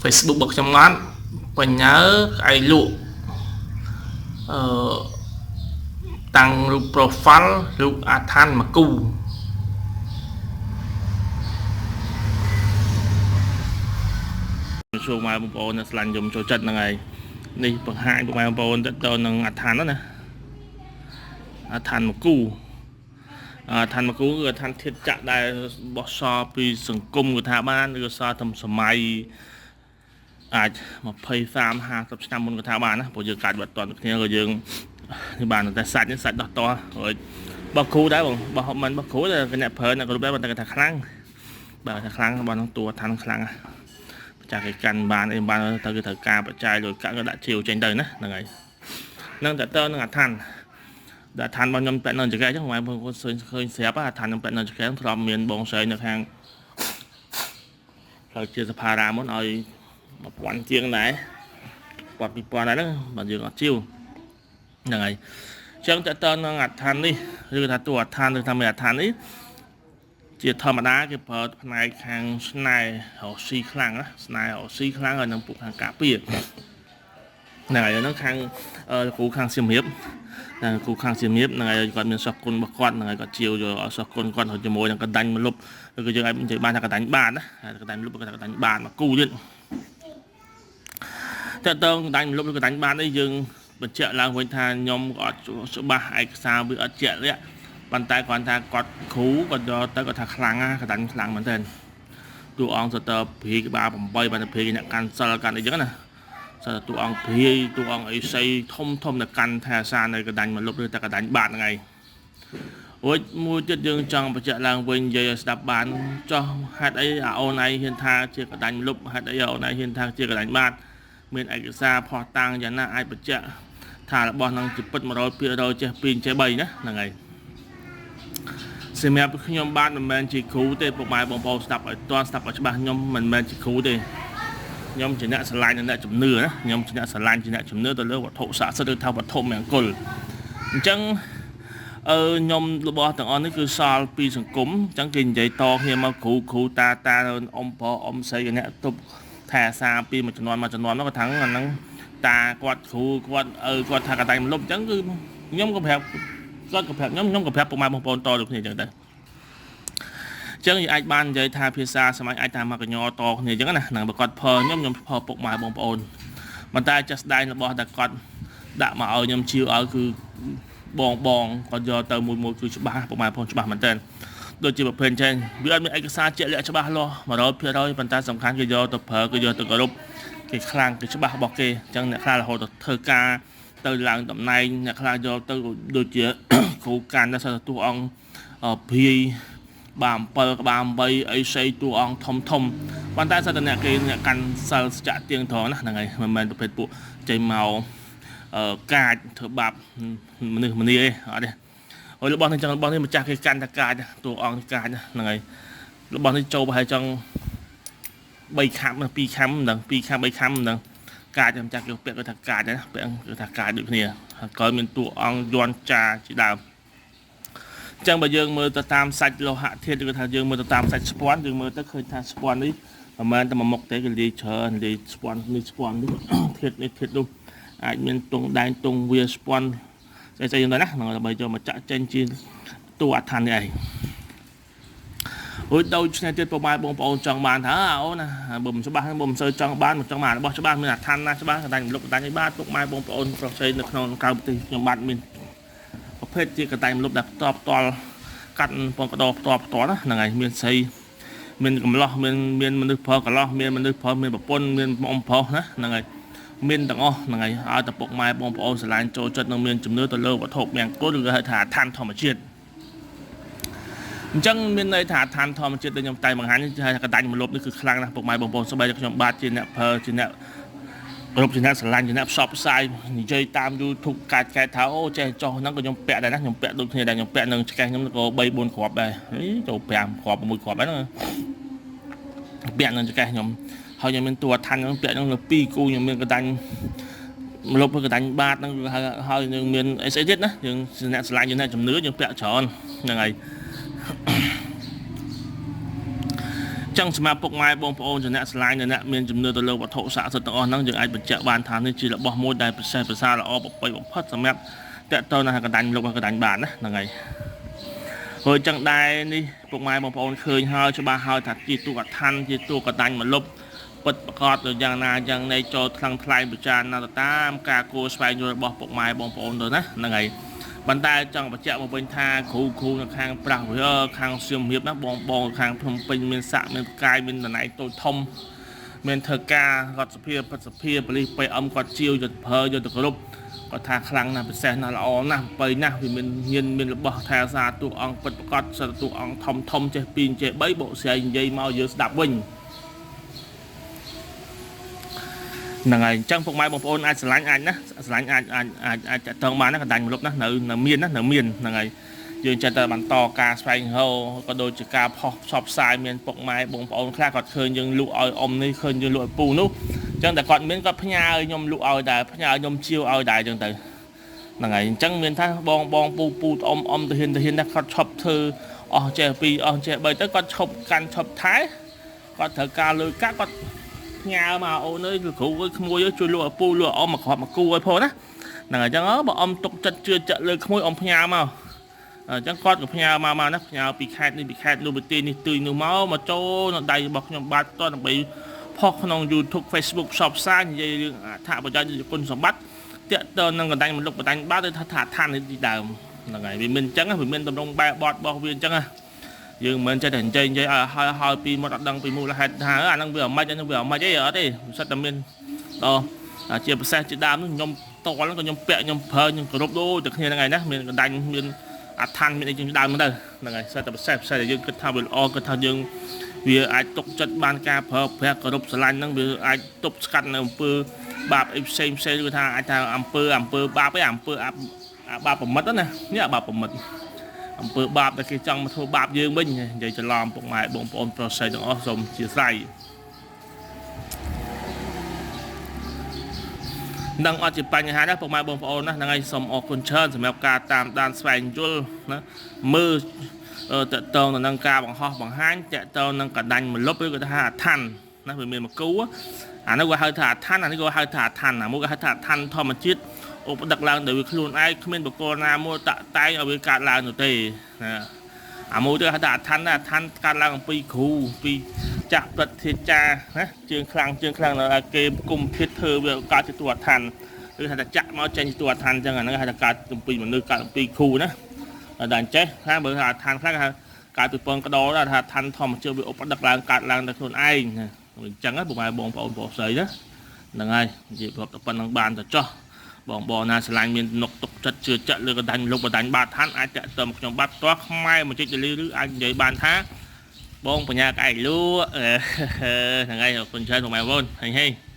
Facebook របស់ខ្ញុំបានបញ្ញាឯងលក់អឺតាំងរូប profile រូបអាឋានមកគូជួបមកបងប្អូនស្លាញ់យំចូលចិត្តហ្នឹងហើយនេះបង្ហាញបងប្អូនទៅនឹងអាឋានហ្នឹងណាអាឋានមកគូអាឋានមកគូគឺអាឋានធាតុចក្រដែលបោះសល់ពីសង្គមគឺថាបានឬសល់តាមសម័យអាច20 30 50ឆ្នាំមុនក៏ថាបានណាព្រោះយើងកាត់វត្តតនគ្នាក៏យើងនេះបានតែសាច់នេះសាច់ដោះតរួចបោះគ្រូដែរបងបោះមិនបោះគ្រូតែអ្នកប្រើអ្នកគ្រប់ដែរតែគេថាខ្លាំងបាទថាខ្លាំងរបស់នឹងតួឋានខ្លាំងចាស់គេកាន់បានអីបានទៅគេត្រូវការបច្ច័យលុយកាក់ក៏ដាក់ជាវចេញទៅណាហ្នឹងហើយនឹងតើនឹងអាឋានដែលអាឋានរបស់ខ្ញុំពាក់នៅចកេះអញ្ចឹងបងប្អូនឃើញស្រាប់អាឋានខ្ញុំពាក់នៅចកេះធ្លាប់មានបងស្រីនៅខាងផ្លូវជាសភារាមុនឲ្យ1000ជាងដែរ1000 2000ដែរហ្នឹងបើយើងអត់ជាវហ្នឹងហើយអញ្ចឹងតើនឹងអាឋាននេះឬថាតួអាឋានឬថាមេអាឋាននេះជាធម្មតាគេប្រើផ្នែកខាងស្នេហ៍រកស៊ីខ្លាំងណាស្នេហ៍រកស៊ីខ្លាំងហើយនឹងពួកខាងការពារហ្នឹងហើយហ្នឹងខាងគ្រូខាងសៀមរាបហ្នឹងគ្រូខាងសៀមរាបហ្នឹងហើយគាត់មានសិស្សគុណរបស់គាត់ហ្នឹងហើយគាត់ជាវយកសិស្សគុណគាត់ជាមួយនឹងកដាញ់មលុបឬក៏យើងអាចនិយាយបានថាកដាញ់បាតណាកដាញ់មលុបកដាញ់បាតមកគូទៀតតើតើកដាញ់មលុបឬកដាញ់បាតនេះយើងបញ្ជាក់ឡើងវិញថាខ្ញុំក៏អត់ច្បាស់ឯកសារវាអត់ជាក់លាក់ប៉ុន្តែគាត់ថាគាត់គ្រូគាត់យកទៅគាត់ថាខ្លាំងណាកដាញ់ខ្លាំងមែនទែនតួអង្គសតើព្រាយក្បាល8បានព្រាយអ្នកកាន់សិលកាន់អីចឹងណាសតើតួអង្គព្រាយតួអង្គអីសីធំធំតែកាន់ថែអាសានៅកដាញ់មកលុបឬតែកដាញ់បាតហ្នឹងឯងរួចមួយទៀតយើងចង់បញ្ជាក់ឡើងវិញនិយាយឲ្យស្ដាប់បានចោះហេតុអីអាអូនឯងហ៊ានថាជាកដាញ់លុបហេតុអីអូនឯងហ៊ានថាជាកដាញ់បាតមានឯកសារផុសតាងយ៉ាងណាអាចបញ្ជាក់ថារបស់នឹងជាពិត100%ចេះ2ចេះ3ណាហ្នឹងហើយសម្រាប់ខ្ញុំបាទមិនមែនជាគ្រូទេពុកម៉ែបងប្អូនស្ដាប់ឲ្យទាន់ស្ដាប់ឲ្យច្បាស់ខ្ញុំមិនមែនជាគ្រូទេខ្ញុំជាអ្នកស្រឡាញ់និងអ្នកជំនឿណាខ្ញុំជាអ្នកស្រឡាញ់ជាអ្នកជំនឿទៅលើវត្ថុស័ក្តិសិទ្ធិឬថាវត្ថុមង្គលអញ្ចឹងខ្ញុំរបស់ទាំងអស់នេះគឺសល់ពីសង្គមអញ្ចឹងគេនិយាយតគ្នាមកគ្រូគ្រូតាតាអ៊ំប្រុសអ៊ំស្រីអ្នកទប់ថែអាសាពីមួយជំនាន់មួយជំនាន់នោះក៏ថាអាហ្នឹងតាគាត់គ្រូគាត់គាត់ថាកតាញ់មលុបអញ្ចឹងគឺខ្ញុំក៏ប្រាប់គាត់ក៏ប្រាប់ខ្ញុំខ្ញុំក៏ប្រាប់ពុកម៉ែបងប្អូនតដូចគ្នាអញ្ចឹងទៅអញ្ចឹងយើងអាចបាននិយាយថាភាសាសម័យអាចថាមកកញ្ញតគ្នាអញ្ចឹងណានឹងបើគាត់ផលខ្ញុំខ្ញុំផលពុកម៉ែបងប្អូនប៉ុន្តែចាស់ស្ដែងរបស់តែគាត់ដាក់មកឲ្យខ្ញុំជាវឲ្យគឺបងបងគាត់យកទៅមួយមួយគឺច្បាស់ពុកម៉ែបងប្អូនច្បាស់មែនទែនដូចជាប្រភេទចេញវាអត់មានឯកសារជាក់លាក់ច្បាស់លាស់100%ប៉ុន្តែសំខាន់គេយកទៅប្រើគេយកទៅគោរពគេខ្លាំងគេច្បាស់របស់គេអញ្ចឹងអ្នកខ្លះរហូតទៅធ្វើការទៅឡើងតំណែងអ្នកខ្លះយកទៅដូចជាគ្រូកាន់តែសតតួអង្គព្រាយបាទ7ក្បាល8អីសីតួអង្គធំធំប៉ុន្តែសតអ្នកគេអ្នកកាន់សិលសច្ចៈទៀងត្រង់ណាហ្នឹងហើយមិនមែនប្រភេទពួកចេញមកកាចធ្វើបាបមនុស្សម្នាទេអត់ទេហើយរបស់នេះចឹងរបស់នេះម្ចាស់គេកាន់តែកាចតួអង្គកាចហ្នឹងហើយរបស់នេះចូលប្រហែលចង់3ខាំ2ខាំមិនដឹង2ខាំ3ខាំមិនដឹងកាចម្ចាស់គេពាក់គេថាកាចណាពាក់គេថាកាចដូចគ្នាហើយក្រោយមានតួអង្គយន់ចាជាដើមអញ្ចឹងបើយើងមើលទៅតាមសាច់លោហៈធាតុឬថាយើងមើលទៅតាមសាច់ស្ពាន់យើងមើលទៅឃើញថាស្ពាន់នេះមិនមែនតែមួយមុខទេគេលាយច្រើនលាយស្ពាន់នេះស្ពាន់នេះធាតុនេះធាតុនោះអាចមានទងដែងទងវាស្ពាន់ស្អីស្អីយ៉ាងណាដើម្បីយកមកចាក់ចេញជាតួអដ្ឋាននេះឯងរួចដូច្នេះទៀតពុកម៉ែបងប្អូនចង់បានថាអូណាបើមិនច្បាស់បើមិនសូវចង់បានមិនចង់បានរបស់ច្បាស់មានអដ្ឋានណាច្បាស់កណ្ដាញមលុបកណ្ដាញអីបាទពុកម៉ែបងប្អូនប្រុសស្រីនៅក្នុងក្រៅប្រទេសខ្ញុំបាទមានប្រភេទជាកណ្ដាញមលុបដែលផ្ទាល់ផ្ទាល់កាត់ពងកដោផ្ទាល់ផ្ទាល់ណាហ្នឹងហើយមានស្រីមានកំឡោះមានមនុស្សប្រុសកំឡោះមានមនុស្សប្រុសមានប្រពន្ធមានអ៊ំប្រុសណាហ្នឹងហើយមានទាំងអស់ហ្នឹងហើយឲ្យតែពុកម៉ែបងប្អូនស្រឡាញ់ចូលចិត្តនិងមានជំនឿទៅលើវត្ថុមង្គលឬក៏ហៅថាឋានធម្មជាតិអញ្ចឹងមានន័យថាឋានធម្មជាតិដែលខ្ញុំតែបង្ហាញថាកណ្ដាញមលុបនេះគឺខ្លាំងណាស់ពុកម៉ែបងប្អូនស្បែកខ្ញុំបាទជាអ្នកប្រើជាអ្នកគ្រប់ជាអ្នកស្រឡាញ់ជាអ្នកផ្សព្វផ្សាយនិយាយតាម YouTube កាច់កែថាអូចេះចោះហ្នឹងក៏ខ្ញុំពាក់ដែរណាខ្ញុំពាក់ដូចគ្នាដែរខ្ញុំពាក់នឹងឆ្កេះខ្ញុំក៏3 4គ្រាប់ដែរចូល5គ្រាប់6គ្រាប់ហ្នឹងពាក់នឹងឆ្កេះខ្ញុំហើយខ្ញុំមានតួឋានខ្ញុំពាក់ហ្នឹងនៅ2គូខ្ញុំមានកណ្ដាញមលុបកណ្ដាញបាតហ្នឹងហើយយើងមានអីស្អីទៀតណាយើងអ្នកស្រឡាញ់យើងអ្នកជំនឿយើងពាក់ច្រើនហ្នឹងហើយ ចឹងសម្រាប់ពុកម៉ែបងប្អូនជាអ្នកឆ្លាញ់និងអ្នកមានជំនឿទៅលើវត្ថុស័ក្តិសិទ្ធិទាំងអស់ហ្នឹងយើងអាចបញ្ជាក់បានថានេះជារបស់មួយដែលពិសេសពិសាល្អប្រពៃបំផុតសម្រាប់តកតនៅកណ្ដាញលោកកណ្ដាញបានណាហ្នឹងហើយហើយចឹងដែរនេះពុកម៉ែបងប្អូនឃើញហើយច្បាស់ហើយថាជាទូអឋានជាទូកណ្ដាញមកលុបពិតប្រកបទៅយ៉ាងណាយ៉ាងណីចូលថ្លឹងថ្លែងពិចារណាទៅតាមការគួរស្វែងយល់របស់ពុកម៉ែបងប្អូនទៅណាហ្នឹងហើយប៉ុន្តែចង់បញ្ជាក់មកវិញថាគ្រូគ្រូនៅខាងប្រាស់វិខាងសៀមរាបណាបងបងខាងភ្នំពេញមានស័កមានផ្កាយមានតំណែងតូចធំមានធ្វើការរដ្ឋសភាព្រឹទ្ធសភាប៉ូលីស PM គាត់ជាវយកប្រើយកទៅគ្រប់គាត់ថាខ្លាំងណាស់ពិសេសណាស់ល្អណាស់បើណាស់វាមានញៀនមានរបស់ថែរក្សាតួអង្គពិតប្រកបសិតតួអង្គធំធំចេះ2ចេះ3បកស្រាយនិយាយមកយើងស្ដាប់វិញហ្នឹងហើយអញ្ចឹងពុកម៉ែបងប្អូនអាចស្រឡាញ់អាចណាស្រឡាញ់អាចអាចអាចអាចតាក់ទងបានណាកណ្ដាញមលុបណានៅនៅមានណានៅមានហ្នឹងហើយយើងចេះតែបន្តការស្វែងរកក៏ដូចជាការផុសផ្សព្វផ្សាយមានពុកម៉ែបងប្អូនខ្លះគាត់ឃើញយើងលក់ឲ្យអ៊ំនេះឃើញយើងលក់ឲ្យពូនោះអញ្ចឹងតែគាត់មានគាត់ផ្ញើឲ្យខ្ញុំលក់ឲ្យដែរផ្ញើឲ្យខ្ញុំជាវឲ្យដែរអញ្ចឹងទៅហ្នឹងហើយអញ្ចឹងមានថាបងបងពូពូអ៊ំអ៊ំទៅហ៊ានទៅហ៊ានណាគាត់ឈប់ធ្វើអស់ចេះ2អស់ចេះ3ទៅគាត់ឈប់កាន់ឈប់ថែគាត់ត្រូវការលុយកាក់គាត់ផ្ញើមកអូនអើយគ្រូអើយក្មួយអើយជួយលក់ឲ្យពូលក់ឲ្យអ៊ំមកគ្រាប់មកគូឲ្យផងណាហ្នឹងហើយអញ្ចឹងបើអ៊ំទុកចិត្តជឿជាក់លើក្មួយអ៊ំផ្ញើមកអញ្ចឹងគាត់ក៏ផ្ញើមកមកណាផ្ញើពីខេត្តនេះពីខេត្តនោះពីទីនេះទីនោះមកមកចូលនៅដៃរបស់ខ្ញុំបាទតដើម្បីផុសក្នុង YouTube Facebook ផ្សព្វផ្សាយនិយាយរឿងអត្ថប្រយោជន៍គុណសម្បត្តិតាក់ទងនឹងកណ្ដាញមលុបកណ្ដាញបាទទៅថាឋាននេះទីដើមហ្នឹងហើយវាមានអញ្ចឹងវាមានតម្រងបែបបត់របស់វាអញ្ចឹងណាយើងមិនមែនចេះតែនិយាយនិយាយឲ្យហើយហើយពីមាត់អត់ដឹងពីមូលហេតុថាអាហ្នឹងវាអមិនអាហ្នឹងវាអមិនអីអត់ទេសិតតែមានដល់ជាពិសេសជាដើមនោះខ្ញុំតល់ហ្នឹងក៏ខ្ញុំពាក់ខ្ញុំប្រើខ្ញុំគោរពដូចតែគ្នាហ្នឹងឯងណាមានកណ្ដាញមានអឋានមានអីជាដើមហ្នឹងទៅហ្នឹងហើយសិតតែពិសេសពិសេសដែលយើងគិតថាវាល្អគិតថាយើងវាអាចទុកចិត្តបានការប្រើប្រាស់គោរពស្រឡាញ់ហ្នឹងវាអាចទប់ស្កាត់នៅអំពើបាបអីផ្សេងផ្សេងគឺថាអាចថាអំពើបាបអីអំពើអាបាបប្រមិតណានេះអាបាបប្រមិតអំពើបាបដែលគេចង់មកធ្វើបាបយើងវិញនិយាយច្រឡំពុកម៉ែបងប្អូនប្រុសស្រីទាំងអស់សូមអធិស្ឋាននឹងអត់ជាបញ្ហាដែរពុកម៉ែបងប្អូនណាហ្នឹងហើយសូមអរគុណច្រើនសម្រាប់ការតាមដានស្វែងយល់ណាមើលតកតងទៅនឹងការបង្ហោះបង្ហាញតកតងនឹងកណ្ដាញមលុបឬក៏ថាអឋានណាវាមានមកគូអានោះគេហៅថាអឋានអានេះគេហៅថាអឋានអាមួយគេហៅថាអឋានធម្មជាតិឧបដឹកឡើងដោយវាខ្លួនឯងគ្មានបុគ្គលណាមួយតាក់តែងឲ្យវាកើតឡើងនោះទេណាអាមួយទៅហៅថាអឋានណាអឋានកើតឡើងអំពីគ្រូពីចាស់ព្រឹទ្ធាចារណាជើងខ្លាំងជើងខ្លាំងដល់គេគុំធាតធ្វើវាកើតជាតួអឋានឬហៅថាចាក់មកចេញជាតួអឋានអញ្ចឹងអាហ្នឹងហៅថាកើតអំពីមនុស្សកើតអំពីគ្រូណាដល់អញ្ចេះថាបើថាអឋានខ្លះគេហៅកើតពីពងកដរថាឋានធម្មជាតិវាឧបដឹកឡើងកើតឡើងតែខ្លួនឯងណាអញ្ចឹងពុកម៉ែបងប្អូនប្រុសស្រីណាហ្នឹងហើយនិយាយប្រាប់តែប៉ុណ្្នឹងបានទៅចោះបងបងណាឆ្លាញ់មាននុកទុកចិត្តជឿជាក់លើកណ្ដាញលុបបណ្ដាញបាតឋានអាចតាក់ទងមកខ្ញុំបាទផ្ទាល់ខ្មែរមួយជិតលីឬអាចនិយាយបានថាបងបញ្ញាក្អែកលក់ហ្នឹងហើយអរគុណច្រើនបងប្អូនហេងហេង។